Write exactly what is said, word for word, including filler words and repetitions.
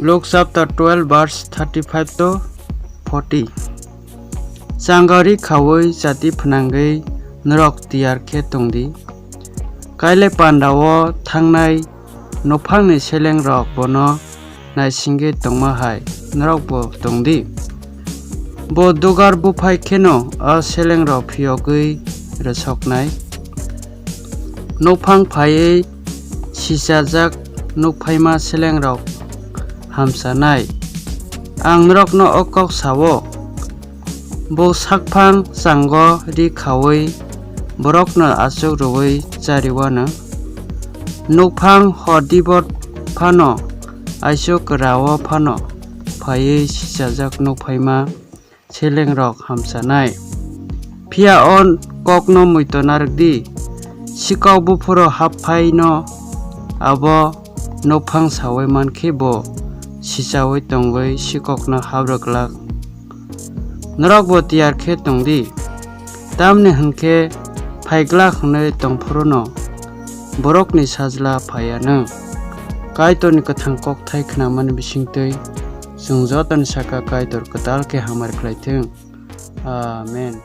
Luke chapter twelve verse thirty-five to forty. Changari khaui chati phnangwi norok tiyar khe tongdi. Kailai pandao thangnai nophangni selengrok bono naisingwi tongma hai norokbo tongdi. Bo dugar buphai kheno a selengrok phiyogwi rwsoknai. Nophang phaiwi sichajak nukphaima selengrok hamchanai. Ang norokno o kok sao, bo sakphang chango ri khaui borokno achuk rwui chariwano. Nukphang hor dibor phano, aichuk rao phano phaiwi sichajak nukphaima selengrok hamchanai. Phiya o kokno muitu narwkdi, sikok buphuru hap phaino abo nokphang saui mankhe bo sichaui tongwi sikokno habrwk glak. Norokbo tiyar khe tongdi, tamni hwnkhe phai glak hwnwi tongphuruno borokni Sajla phaiya nw. Kaitorni kwthang kokthai khnamani bisingtwi chwng jotoni saka Kaitor kwtal khe hamari khlai thung. Amen.